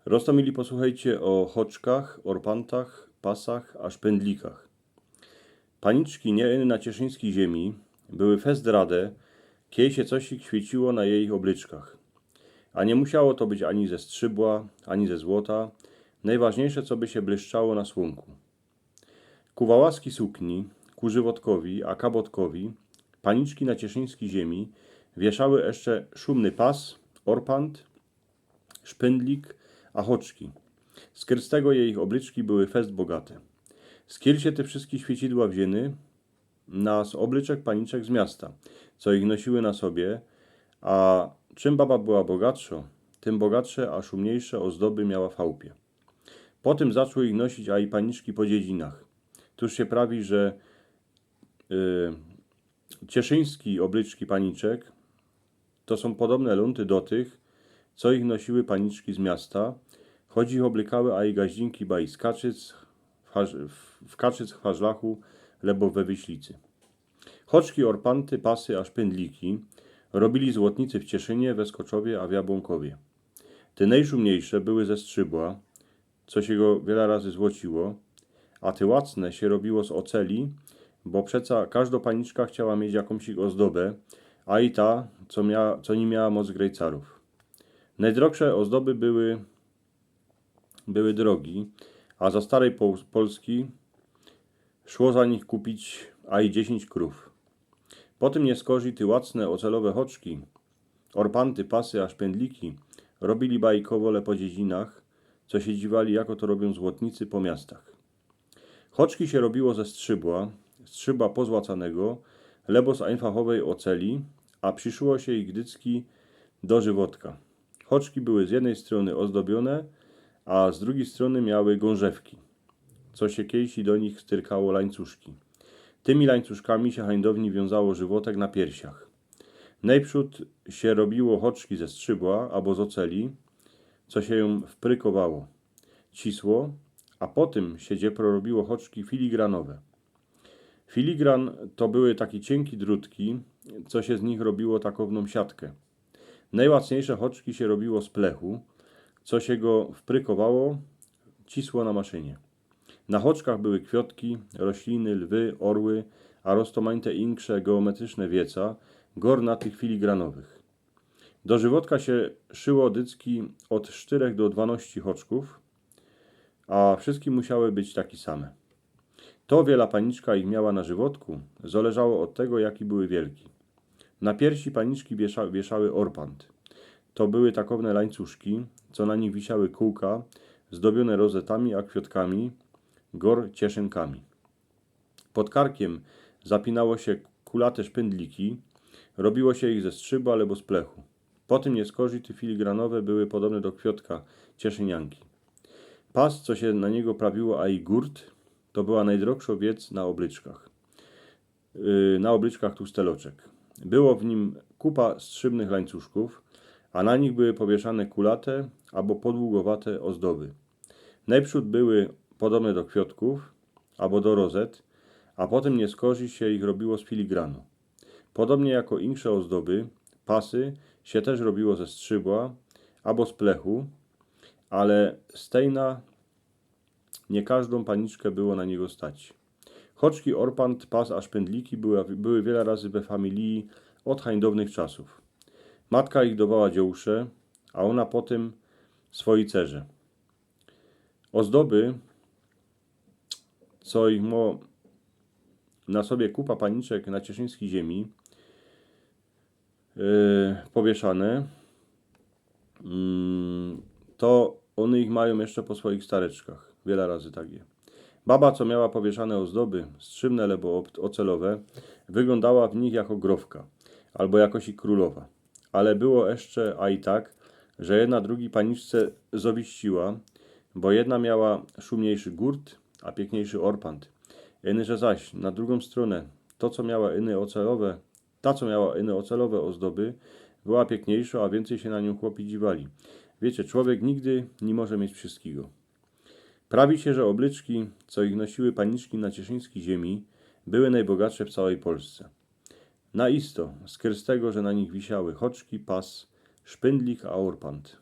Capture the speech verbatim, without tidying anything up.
Roztōmili, posłuchejcie ô choczkach, orpantach, pasach a szpyndlikach. Paniczki niy ino na cieszyńskij ziymie były fest rade, kej sie cosik świyciło na jejich ôblyczkach. A niy musiało to być ani ze strzybła, ani ze złota. Nojważniyjsze, coby sie błyszczało na słunku. Ku wałaskij sukni, ku żywotkowi a kabotkowi paniczki na cieszyńskij ziymie wiyszały jeszcze szumny pas, orpant, szpyndlik a choczki. Skyrz tego jejich ôblyczki były fest bogate. Skyrz sie te wszyjske świycidła wziyny? Na z ôblyczek paniczek z miasta, co ich nosiły na sobie. A czym baba była bogatszo, tym bogatsze a szumniyjsze ôzdoby miała w chałupie. Potym zaczły ich nosić aj paniczki po dziedzinach. Tuż sie prawi, że yy, cieszyńskij ôblyczki paniczek to sōm podobne lōnty do tych, co ich nosiły paniczki z miasta, choć ich ôblykały aj gaździnki baj z Kaczyc, w, Harz- w, w Kaczyc, w Harzlachu, lebo we Wyślicy. Choczki, orpanty, pasy a szpyndliki robili złotnicy w Cieszynie, we Skoczowie a w Jabłōnkowie. Te nojszumniyjsze były ze strzybła, co sie go wiela razy złociło, a te łacne sie robiło z ôceli, bo przeca kożdo paniczka chciała mieć jakōmś ôzdobę, a i ta, co, mia, co niy miała moc grejcarōw. Nojdrogsze ôzdoby były, były drogi, a za starej Pol- Polski szło za nich kupić aj dziesiyńć krōw. Potym niy skorzij te łacne ôcelowe choczki, orpanty, pasy a szpyndliki robili baj kowole po dziedzinach, co sie dziwali, jako to robiōm złotnicy po miastach. Choczki sie robiło ze strzybła, strzybła pozłacanego, lebo z ajnfachowej ôceli, a prziszyło sie ich dycki do żywotka. Choczki były z jednyj strōny ôzdobiōne, a z drugij strōny miały gōnżewki, co sie kejsi do nich styrkało lańcuszki. Tymi lańcuszkami sie hańdowni wiōnzało żywotek na piersiach. Nojprzōd sie robiło choczki ze strzybła abo z ôceli, co sie jōm wprykowało cisło, a potym sie dziepro robiło choczki filigranowe. Filigran to były take ciynke drutki, co sie z nich robiło takownōm siatkã. Nojłacniyjsze choczki sie robiło z plechu, co sie go wprykowało cisło na maszynie. Na choczkach były kwiotki, rośliny, lwy, orły, a roztōmajte inksze geometryczne wieca, gor na tych filigranowych. Do żywotka sie szyło dycki ôd sztyrech do dwanŏści choczkōw, a wszyjske musiały być take same. To, wiela paniczka ich miała na żywotku, zŏleżało ôd tego, jake były wielke. Na piersi paniczki wiesza- wieszały orpant. To były takowne lańcuszki, co na nich wisiały kōłka, zdobiōne rozetami a kwiŏtkami, gŏr cieszynkami. Pod karkiym zapinało sie kulate szpyndliki, robiło sie ich ze strzybła abo z plechu. Potym niy skorzij te filigranowe były podobne do kwiŏtka cieszynianki. Pas, co sie na niego prawiło, a i gurt, to była nojdragszŏ wiec na ôblyczkach. Yy, na ôblyczkach tusteloczek. Było w nim kupa strzybnych lańcuszkōw, a na nich były powieszane kulate abo podługowate ôzdoby. Nojprzōd były podobne do kwiŏtkōw abo do rozet, a potym niy skorzij sie ich robiło z filigranu. Podobnie jako inksze ôzdoby, pasy sie tyż robiło ze strzybła abo z plechu, ale stejna niy kożdōm paniczkã było na niego stać. Choczki, orpant, pas a szpyndliki były, były wiela razy we familiji ôd hańdownych czasōw. Matka ich dŏwała dziołsze, a ôna potym swojij cerze. Ôzdoby, co ich mŏ na sobie kupa paniczek na cieszyńskij ziymie, yy, powieszane, mm, to ône ich majōm jeszcze po swojich stareczkach. Wiela razy tak je. Baba, co miała powieszane ôzdoby, strzybne abo ôb- ôcelowe, wyglōndała w nich jako grofka, abo jakoś i krōlowa. Ale było jeszcze a i tak, że jedna drugij paniczce zowiściła, bo jedna miała szumniejszy gurt, a piykniejszy orpant. Iny, że zaś na drugõ strōnã, to, co miała iny ôcelowe, ta, co miała iny ôcelowe ôzdoby, była piykniejszŏ, a wiyncyj sie na niōm chłopi dziwali. Wiycie, człowiek nigdy niy może mieć wszyjskigo. Prawi sie, że ôblyczki, co ich nosiły paniczki na cieszyńskij ziymie, były nojbogatsze w cołkij Polsce. Na isto, skyrz tego, że na nich wisiały choczki, pas, szpyndlik a orpant.